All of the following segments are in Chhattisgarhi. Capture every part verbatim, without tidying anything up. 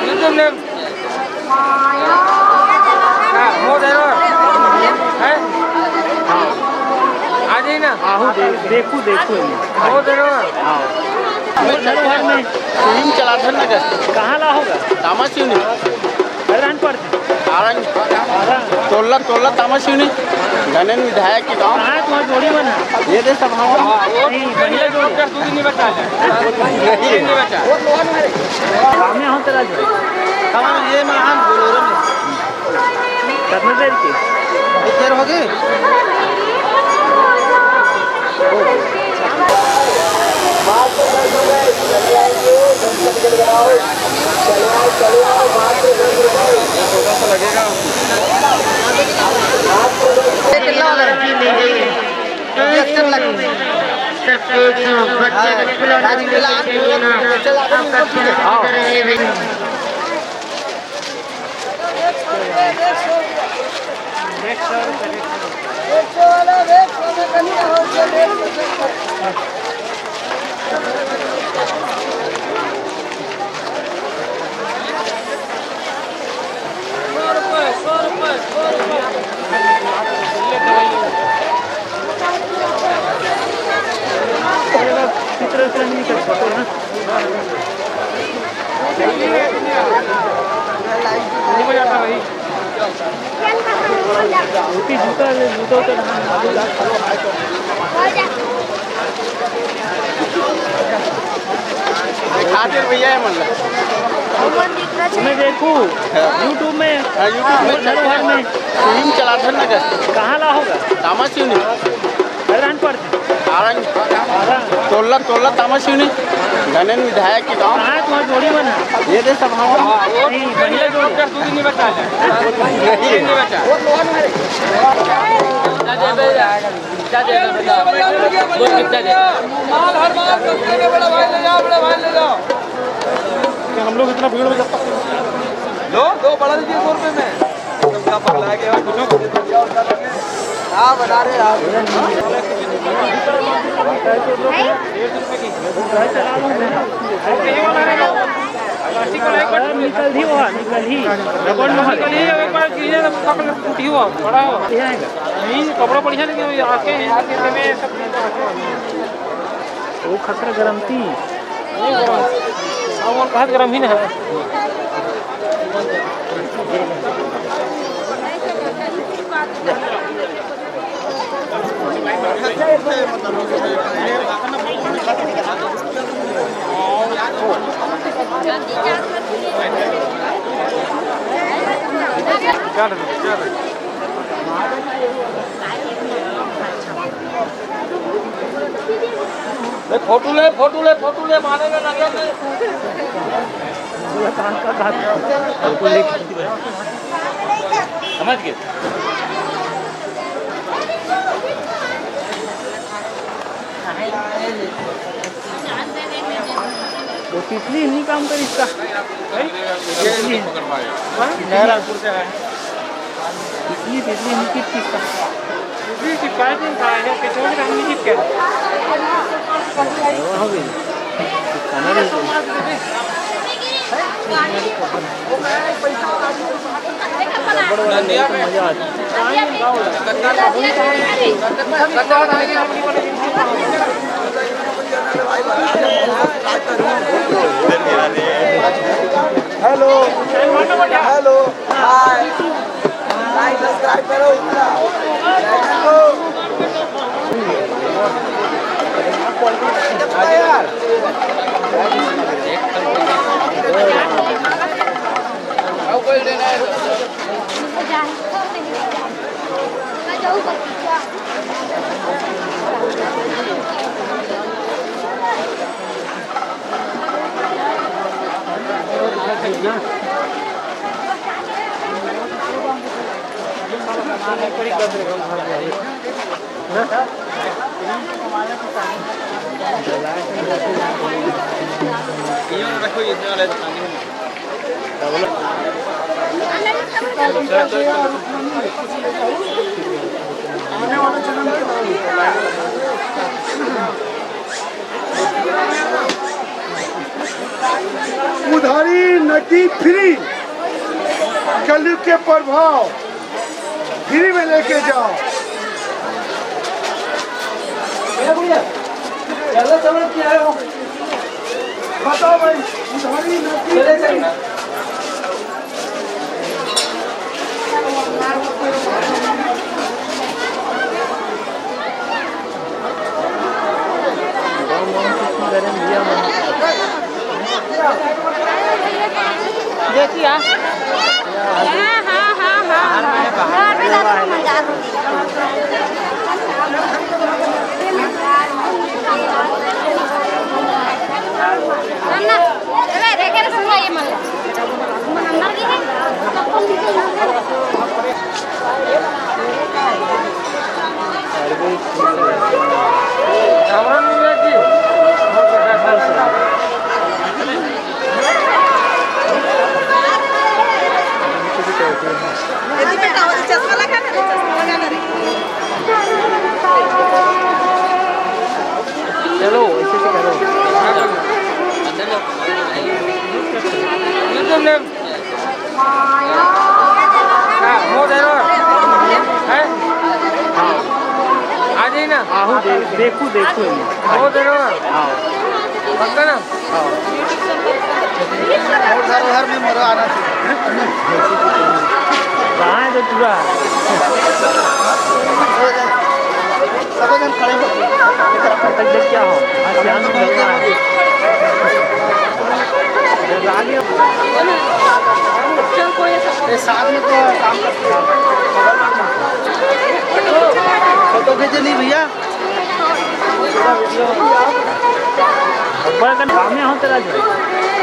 YouTube name। हाँ, हो दे रहा है। आ जाइए ना। आहू दे-, देखू, देखू। हो दे रहा है। हाँ। वो घर में फिल्म चलाथन ना कर। कहाँ ला होगा? तामा सिवनी। अरे, रान पर। आरंग। आरंग। तोला, तोला तामा सिवनी। गणेन विधायक के गाँव। हाँ, तुम्हारा जोड़ी बना। ये दे सब हम। नहीं, महिला जोड़ी। नहीं। सामने हो तेरा जोड़ी। हाँ, ये महान बोलो रे। कितना देर की? बहुत देर हो गई। धोती जूता, जूता उतार। दिखा दे भैया, ये मन ला। मैं देखू, YouTube में। हाँ, YouTube में। घर में। फिल्म चलाथन ना कर। कहाँ ला होगा? तामा सिवनी। रान पर। आरंग। आरंग। तोला, तोला तामा सिवनी। गणेन विधायक के गाँव। हाँ, तुम्हारा जोड़ी बना। ये दे सब हम। नहीं, महिला जोड़ी। नहीं। बोल, कितना दे? माल हर माल, सब लेके बड़ा भाई ले जाओ, बड़ा भाई ले जाओ। हम लोग इतना भीड़ में जब तक लो, दो बड़ा दीजिए सौ रुपये में। तुम क्या पगला गए हो? हाँ, बना रहे हैं आप। निकल ही हुआ, निकल ही। निकल ही, एक बार गिरे तो पकड़ टूटी हुआ, बड़ा हुआ। ये आएगा। नहीं, कपड़ा बढ़िया, लेकिन ये आके, आके में सब वो खतरा गरम थी। नहीं गरम। अब वो कहा गरम ही ना है। चल, चल। ले, फोटो ले, फोटो ले, फोटो ले, मारे में नजर ले। समझ गए? वो तितली नहीं काम करी इसका। तितली। हाँ? नया रायपुर से आया है। तितली, तितली नहीं कित किसका? तितली की पाइप में था, ये पेट्रोल का हम नहीं कित क्या? वो हो गई। खाना नहीं। हेलो, हेलो, हाय। लाइक सब्सक्राइब करो। यार। उधारी नकदी फ्री, कलयुग के प्रभाव फ्री में लेके जाओ। बताओ भाई, उधारी नकदी फ्री। देखिए। हाँ, हाँ, हाँ, हाँ, हाँ। ना, ना, अरे, देखे ना, सुनवा ये मन। यदि बेटा हो तो चश्मा लगा ना रे, चश्मा लगा ना रे। चलो, ऐसे से करो। हाँ, हो दे रहा है। हाँ। आ जाइए ना। आहू दे-, देखू, देखू। हो दे रहा है। हाँ। पक्का ना? हाँ। और घर, घर में मरो आना चाहिए। कहाँ है जो पूरा? सब जन खड़े हो। तक देख क्या हो? आज क्या नाम है? ये साथ में तो काम करते हैं। फोटो खींचे नहीं भैया। अब्बड़ कन गाँव में हो तेरा जो।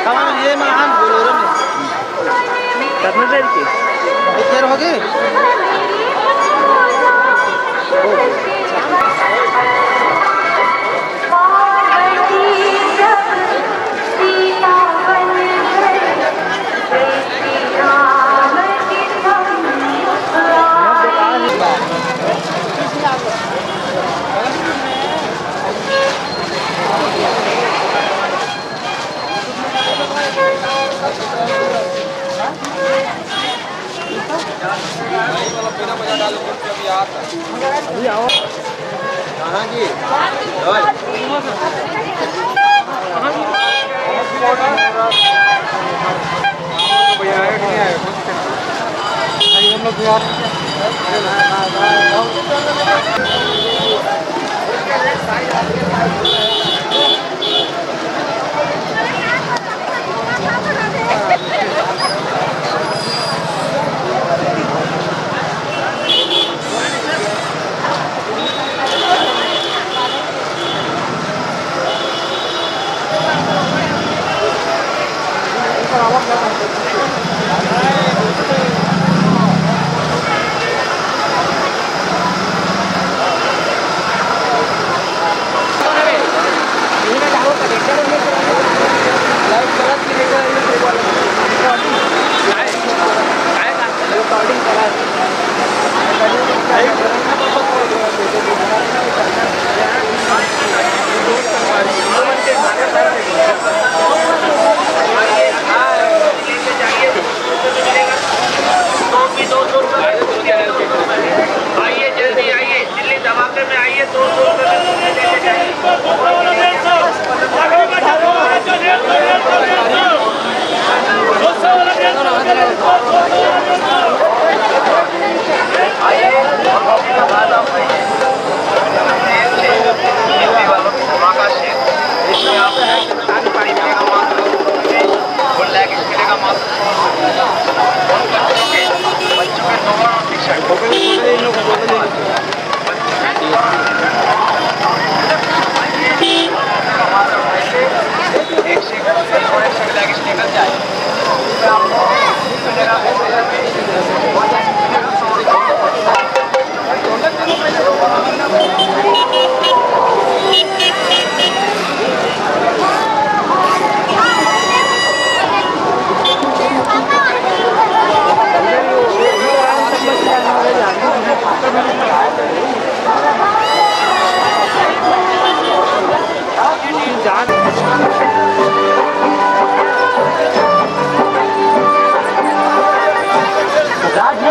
हाँ, ये महान बोलोरो में। कितनी देर की? बहुत देर हो गई। आइए, जल्दी आइए, दिल्ली धमाके में आइए, दो सौ रुपये में लेके जाइए।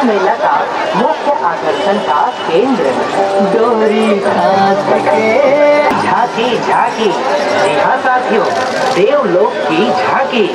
मेला का मुख्य आकर्षण का केंद्र। डोरी कांच के झांकी, झांकी। जी हाँ साथियों, देवलोक की झांकी।